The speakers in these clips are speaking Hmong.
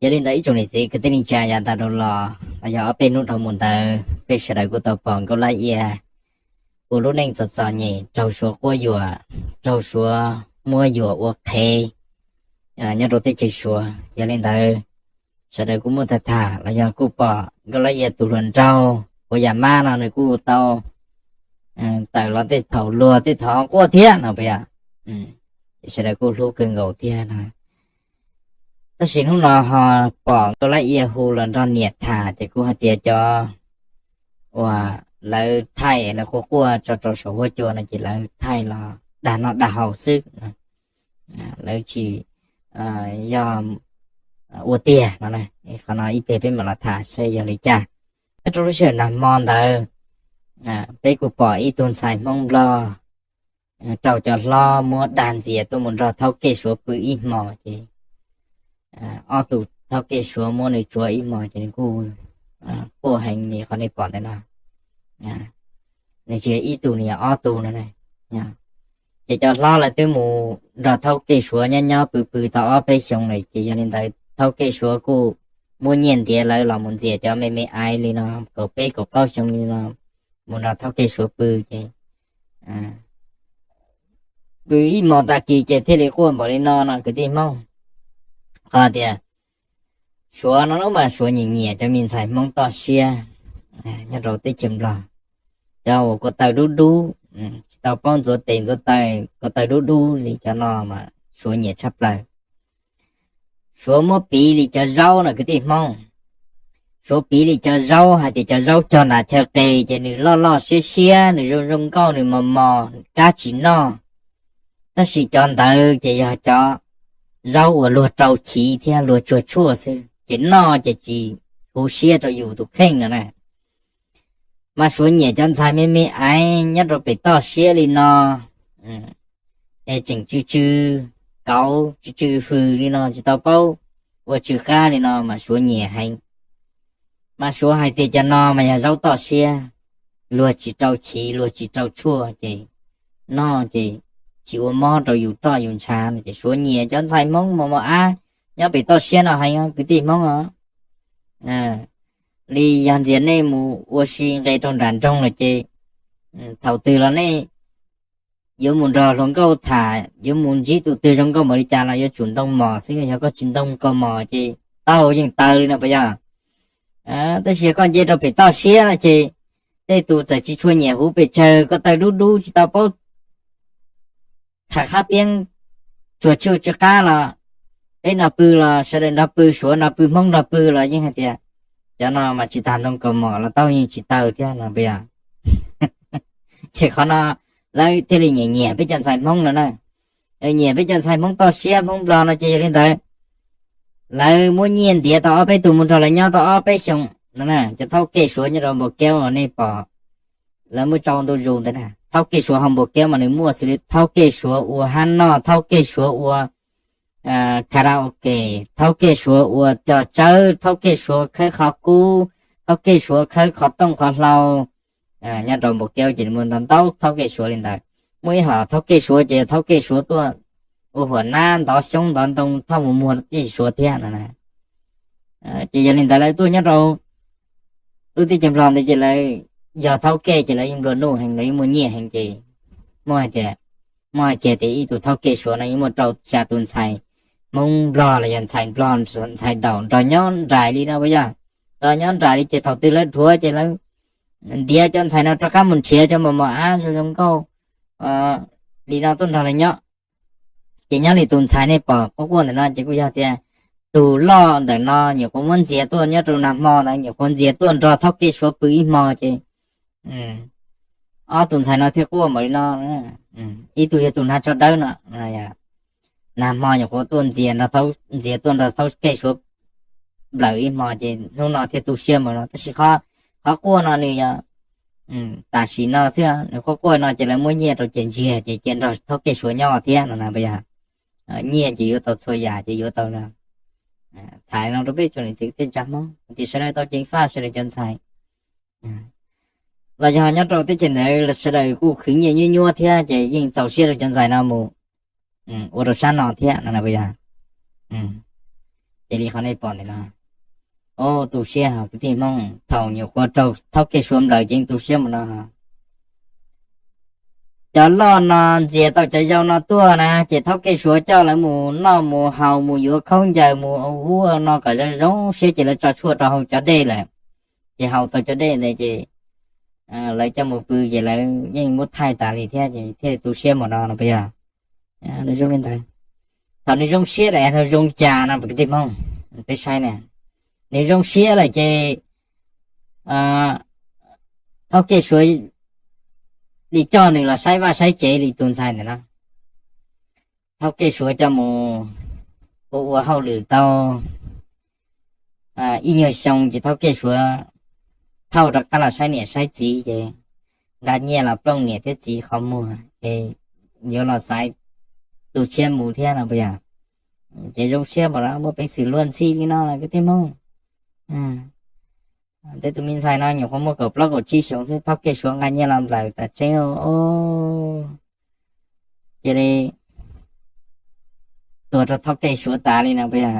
Yog li ntawd ib tsoom niam txiv kwv tij neej tsa yav tas dhau los los yog ob peb hnub dhau mus ntawd peb sawv daws kuj tau pom Nkauj Lab Iab ua lub neej txom txom nyem raug Suav quab yuam, raug Suav muab yuam ua qhev nyob rau teb chaws Suav. Yog li ntawd sawv daws kuj muaj tham tham los yog kuj pom Nkauj Lab Iab tus hluas nraug uas yam mab no nws kuj tau tawm los tej thaum luag tej thaum quaj thiab no puas yog? Sawv daws kuj hlub kawg nkaus thiab no. Tab sis hnub no ho pom Nkauj Lab Iab hu los nrog niam tham ces kuj hais tias cov uas lawv thaij lawv quaj quaj tso rau saum huab cua no ces lawv thaij los dag noj dag haus xwb, lawv tsis yog ua tiag no. Qhov no ib pliag peb mam los tham saib yog li cas. Nyob rau lub sij hawm nag hmo ntawd peb kuj pom ib tug ntxhais Hmoob Nplog raug cov hlob muab dag ntxias tuaj mus nrog thaub kej Suav pw ib hmos ces ob tug thaub kej Suav muab nws tsuav ib hmos ces nws kuj quaj heev li qhov nej pom ntawm no. Nws tsis yog ib tug, nws yog ob tug no. Ces cov hlob lawv twb mus nrog thaub kej Suav nyob nyob pw pw tau ob peb xyoo lawm ces yog li ntawd thaub kej Suav kuj muab nyiaj ntiav lawv los mus ntxias cov me me aiv li no kaum peb kaum plaub xyoo li no mus nrog thaub kej Suav pw ces pw ib hmos tag kis ces thiaj li quaj npaum li no no kwv tij Hmoob. Qhov tias Suav no lub mas Suav nyiam nyiam cov me ntxhais Hmoob toj siab nyob rau teb chaws Nplog, cov uas ko taw dub dub, tsis tau paub ntxuav tes ntxuav taw, ko taw dub dub li cov no mas Suav nyiam tshaj plaws. Suav muab piv li cov zaub no kwv tij Hmoob, Suav piv li cov zaub hais tias cov zaub cog nram chaw qis ces nws loj loj siab siab, nws zoo zoo nkauj, nws mos mos, kab tsis noj. Tab sis cov ntawd ces yog cov zaub uas luag rau chiv thiab luag tsuag tshuaj xwb ces noj ces tsis huv siab rau yus tus kheej no na. Mas Suav nyiam cov ntxhais me me aiv nyob rau pem toj siab li no es tseem tsw tsw kauv tsw tsw hws li no tsis tau paub ua tsw qab li no mas Suav nyiam heev. Mas Suav hais tias cov no mas yog zaub toj siab, luag tsis rau chiv luag tsis rau tshuaj ces noj ces tsis ua mob rau yus roj yus ntshav no ces Suav nyiam cov ntxhais Hmoob mos mos ab nyob pem toj siab no heev kwv tij Hmoob os. Li yog tias nej mus ua si nqe rau nram nroog lawm ces thaum twg los nej yuav mus nrog hluas nkauj tham, yuav mus ntsib tus twg zoo nkauj npaum li cas los yuav tsum ntoo mos xwb, yog koj tsis ntoo kaus mom ces taug yeej taws li no puas yog? Tab sis yog koj nce rau pem toj siab no ces tej tus txawm tsis tshua nyiam huv pes tsawg, ko taw dub dub tsis tau paub tham qhab piab tsuag tshuaj tsw qab los peb no pw los sawv daws nrog pw, Suav nrog pw, Hmoob nrog pw los yeej hais tias cov no mas tsis tas ntoo kaus mom los taug yeej tsis taws thiab no puas yog? Ces qhov no lawv thiaj li nyiam nyiam peb cov ntxhais Hmoob no na. Nyiam peb cov ntxhais Hmoob toj siab Hmoob Nplog no ces yog li ntawd lawv muab nyiaj ntiav tau ob peb tug mus nrog lawv nyob tau ob peb xyoo no. Cov thaub kej Suav nyob rau Npaus Keub los nej pom lawv muab tso ntu zus ntawd na. Thaub kej Suav hauv Npaus Keub mas nws muaj xws li thaub kej Suav ua hab noj, thaub kej Suav ua karaoke, thaub kej Suav ua cog tsawb, thaub kej Suav khawb qhov kub, thaub kej Suav khawb qhov tooj qhov hlau. Nyob rau Npaus Keub ces nws muaj ntau ntau thaub kej Suav li ntawd. Muaj ib hom thaub kej Suav ces thaub kej Suav tuaj ua huam nab ntov xyoob ntov ntoo thauj mus muag teb chaws Suav thiab no na. Ces yog li ntawd lawv tuaj nyob rau lub teb chaws Nplog ntawd ces lawv yog thaub kej ces lawv yeej nplua nuj heev, lawv yeej muaj nyiaj heev ces muaj hais tias, muaj hais kiag tias ib tug thaub kej Suav no yeej muaj rau xya tus ntxhais Hmoob Nplog los yog ntxhais Nplog ntxhais Daum nrog nyob nraim li no puas yog? Nrog nyob nraim li ces thaum twg lawv dhuav ces lawv ntiav cov ntxhais no rov qab mus nrhiav cov mos mos ab zoo zoo nkauj li no tuaj nrog lawv nyob. Ces nyob li tus ntxhais nej pom quaj quaj ntawm no ces kuj yog tias tus loj ntawm no nyuam qhuav muab ntxias tuaj nyob rau nag hmo ntawd, nyuam qhuav ntxias tuaj nrog thaub kej Suav pw ib hmo ces ob tug ntxhais no thiaj quaj npaum li no. Ib tug yog tus hnav tsho dawb no, nag hmo nyuam qhuav tuaj ntxias, ntxias tuaj nrog thaub kej Suav nplawm ib hmo ces hnub no thiaj tu siab npaum no. Tab sis qhov quaj no nws yog tam sim no xwb, nws quaj quaj no ces lawv muab nyiaj rau ces ntsiag ces cia nrog thaub kej Suav nyob thiab no na puas yog? Nyiaj ces yuav tau txhua yam ces yuav tau no. Tham no rau peb tsoom niam txiv kwv tij neej tsa Hmoob tias sawv daws tau ceev faj sawv daws cov ntxhais. Los yog nyob rau teb chaws ntawd sawv daws kuj khwv nyiaj nyuab nyuab thiab ces yeej txaus siab rau cov ntxhais no mus ua rau sab no thiab no na puas yog? Ces li qhov nej pom ntawm no, o, tu siab kwv tij Hmoob, thaum nyuam qhuav raug Thaub Kej Suav nplawm ces tu siab mus no. Cov loj no ntxias tau cov yau no tuaj na, ces Thaub Kej Suav coj lawv mus noj mus haus mus yuav khaub ncaws mus ua no kom zoo zoo siab ces lawv tso tshuaj rau hauv cov dej lawm. Ces haus tau cov dej ntawd ces lawv coj mus pw ces lawv yeej muab thaij tas li thiab ces thiaj tu siab mus no no puas yog? Nws zoo li ntawd. Thaum nws zoo siab lawm nws zoo cas no kwv tij Hmoob, peb saib na, nws zoo siab lawm ces Thaub Kej Suav li coj nws los saib vaj saib tsev li tus ntxhais ntawm no. Thaub Kej Suav coj mus ua ua hauj lwm tau ib nyuag xyoo ces Thaub Kej Suav thauj rov qab los saib niam saib txiv ces nqa nyiaj los plooj niam thiab txiv qhov muag es yuav los xaiv tus tshiab mus thiab no puas yog? Ces zoo siab npaum no muaj peev xwm luag ntxhi li no kwv tij Hmoob. Tej tus me ntxhais no nyuam qhuav muaj kaum plaub kaum tsib xyoos xwb Thaub Kej Suav nqa nyiaj los nplawm tas tseeb. Cia li tuag rau Thaub Kej Suav tas li no puas yog?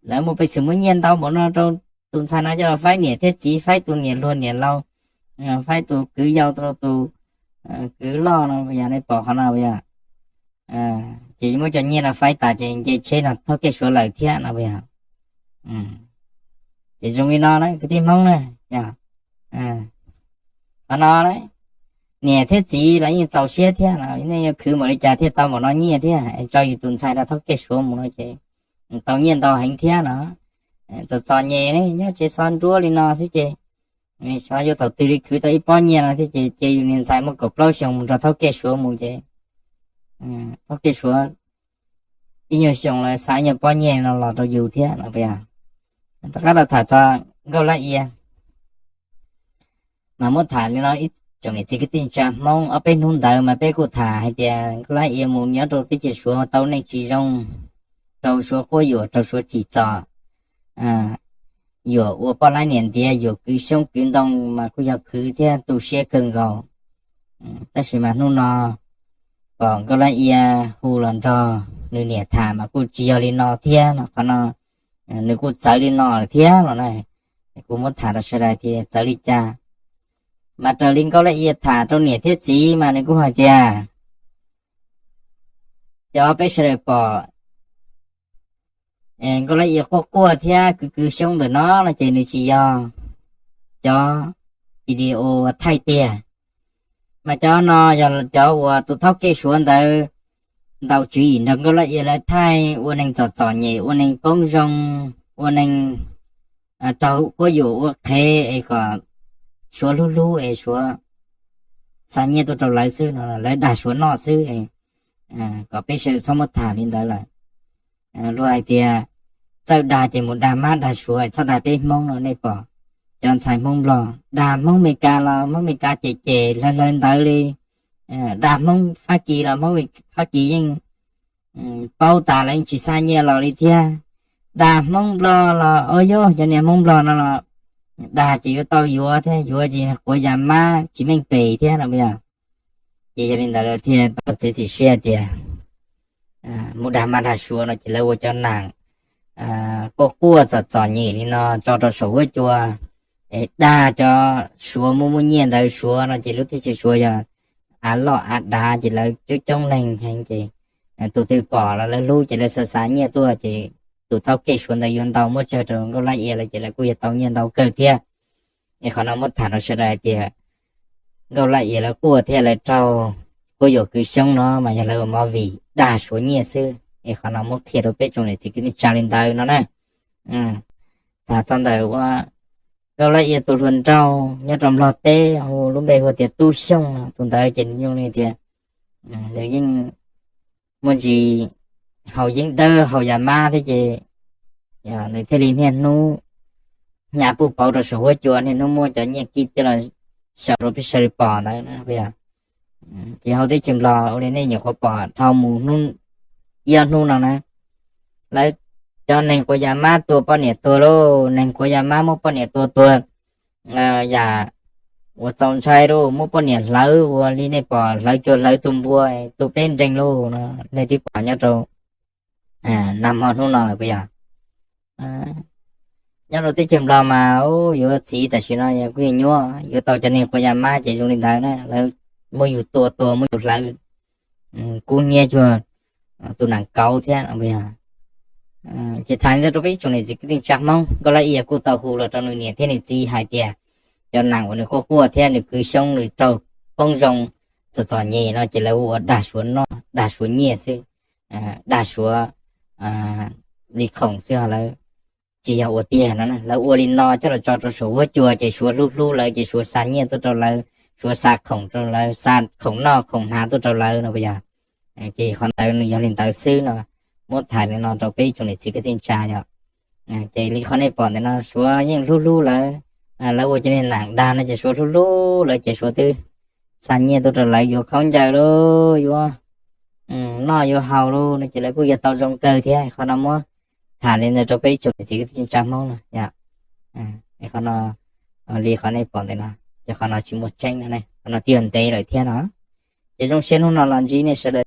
Lawv muaj peev xwm muab nyiaj ntau npaum no rau tus ntxhais no coj los faib niam thiab txiv, faib tus niam hluas niam laus, faib tus kwv yau rau tus kwv loj no puas yog? Nej pom qhov no puas yog? Ces muab cov nyiaj no faib tas ces nce tsheb no Thaub Kej Suav lawm thiab no puas yog? Ces zoo li no na kwv tij Hmoob na, yog qhov no niam thiab txiv los yeej txaus siab thiab no, nej yuav khwv npaum li cas thiaj tau npaum no nyiaj thiab, tso yus tus ntxhais rau Thaub Kej Suav mus no ces tau nyiaj ntau heev thiab no. Txom txom nyem nyob tsev xov nruab li no xwb ces xyov yuav thaum twg li khwv tau ib pob nyiaj no thiab ces cia yus niag ntxhais muaj kaum plaub xyoos mus nrog Thaub Kej Suav mus ces Thaub Kej Suav ib nyuag xyoo lawv xa ib nyuag pob nyiaj no los rau yus thiab no puas yog? Rov qab los tham txog Nkauj Lab Ia mas muab tham li no, ib tsoom niam txiv kwv tij neej tsa Hmoob, ob peb hnub ntawd mas peb kuj tham hais tias Nkauj Lab Ia mus nyob rau teb chaws Suav tau neej tsis zoo, raug Suav quab yuam raug Suav tsim txom, yuam ua poj laib niam ntiav, yuam kwv xyoob kwv ntoo mas kuj yog khwv thiab tu siab kawg nkaus. Tab sis mas hnub no pom Nkauj Lab Ia hu los nrog nws niam tham mas kuj tsis yog li no thiab no, qhov no nws kuj txawv li no lawm thiab los na. Kuv muab tham rau sawv daws tias txawv li cas. Mas raws li Nkauj Lab Ia tham rau niam thiab txiv mas nws kuj hais tias cov peb sawv daws pom Nkauj Lab Ia quaj quaj thiab kwv kwv xyoob ntawm no no ces nws tsis yog cov video thaij tiag, mas cov no yog cov uas tus Thaub Kej Suav ntawd ntaus tswv yim nrog Nkauj Lab Ia lawv thaij ua neeg txom txom nyem, ua neeg poob zoo, ua neeg raug quab yuam ua qhev es kom Suav hlub hlub es Suav xa nyiaj tuaj rau lawv xwb no, lawv dag Suav noj xwb, kom peb sawv daws txhob muab tham li ntawd lawm. Luag hais tias txawj dag ces mus dag Mab dag Suav, txhob dag peb Hmoob no nej pom. Cov ntxhais Hmoob Nplog dag Hmoob Meskas los Hmoob Meskas cem cem hlawv hlawv ntawd li, dag Hmoob Fab Kis los Hmoob Fab Kis yeej paub tas lawv yeej tsis xa nyiaj los li thiab. Dag Hmoob Nplog los o yog cov niag Hmoob Nplog no los dag ces yuav tau yuav thiab, yuav ces quav yas mab tsis meej pem thiab no puas yog? Ces yog li ntawd lawv thiaj tau txiav txim siab tias mus dag Mab dag Suav no ces lawv ua cov nam quaj quaj txom txom nyem li no tso rau saum huab cua, es dag cov Suav muaj muaj nyiaj ntawd Suav no ces lub teb chaws Suav yog av loj av dav ces lawv coob coob neeg heev ces tus twg pom los lawv hlub ces lawv xa xa nyiaj tuaj ces tus Thaub Kej Suav ntawd yuav ntau muab tsawg rau Nkauj Lab Ia lawv ces lawv kuj yuav tau nyiaj ntau kawg thiab. Es qhov no muab tham rau sawv daws hais tias Nkauj Lab Ia lawv quaj thiab lawv raug quab yuam kwv xyoob no mas yog lawv ua movie dag Suav nyiaj xwb. Es qhov no muab qhia rau peb tsoom niam txiv kwv tij neej tsa li ntawd no na. Tham txog ntawm ua Nkauj Lab Ia tus hluas nraug nyob rau Nplog teb hu lub npe hu tias Tub Xyooj no, tus ntawd ces nws zoo li tias nws yeej muaj ntsis haus yeeb dawb haus yas mab thiab ces nws thiaj li niaj hnub nyas puj pauv rau saum huab cua, niaj hnub muab cov nyiaj kib coj los xyaum rau peb sawv daws pom ntawd. Ces hauv teb chaws Nplog ua li nej nyuam qhuav pom dhau mus ib ob hnub no na, lawv cov neeg quav yas mab tua poj niam tuag lauj, neeg quav yas mab muab poj niam tua tuag, yam uas txaus ntshai lauj, muab poj niam hlawv ua li nej pom hlawv cua hlawv tus npua, tus peb nreeg lauj no, nej twb pom nyob rau nag hmo hnub no lawm puas yog? Nyob rau teb chaws Nplog mas yuav txiv tam sim no kuj yog nyuaj, yuav tau cov neeg quav yas mab ces zoo li ntawd na, lawv muab yus tua tua muab yus hlawv kub hnyiab cuag tus nees kauv thiab. Ces tham li ntawd rau peb ib tsoom niam txiv kwv tij neej tsa Hmoob, Nkauj Lab Iab kuj tau hu los rau nws niam thiab nws txiv hais tias cov nees uas nws quaj quaj thiab nws kwv Xyoob nws raug poob zoo txom txom nyem no ces lawv ua dag suav noj dag suav nyiaj xwb, dag suav li khoom xwb, lawv tsis yog ua tiag no. Lawv ua li no coj los tso rau saum huab cua ces suav hlub hlub lawv ces suav xa nyiaj tuaj rau lawv, suav xa khoom rau lawv, xa khoom noj khoom hnav tuaj rau lawv no puas yog? Ces qhov ntawd nws yog li ntawd xwb no, muab tham li no rau peb ib tsoom niam txiv kwv tij neej tsa yom. Ces li qhov nej pom ntawm no suav yeej hlub hlub lawv, lawv ua cov niag nees dag no ces suav hlub hlub lawv ces suav twb xa nyiaj tuaj rau lawv yuav khaub ncaws lauj, yuav noj yuav haus lauj no ces lawv kuj yuav tau zoo kawg thiab. Qhov no muab tham li ntawd rau peb ib tsoom niam txiv kwv tij neej tsa Hmoob no yom. Qhov no li qhov nej pom ntawm no, ces qhov no tsis muaj tseeb no, qhov no twb yog ntev lawm thiab no. Ces zoo siab hnub no los ntsib nej sawv daws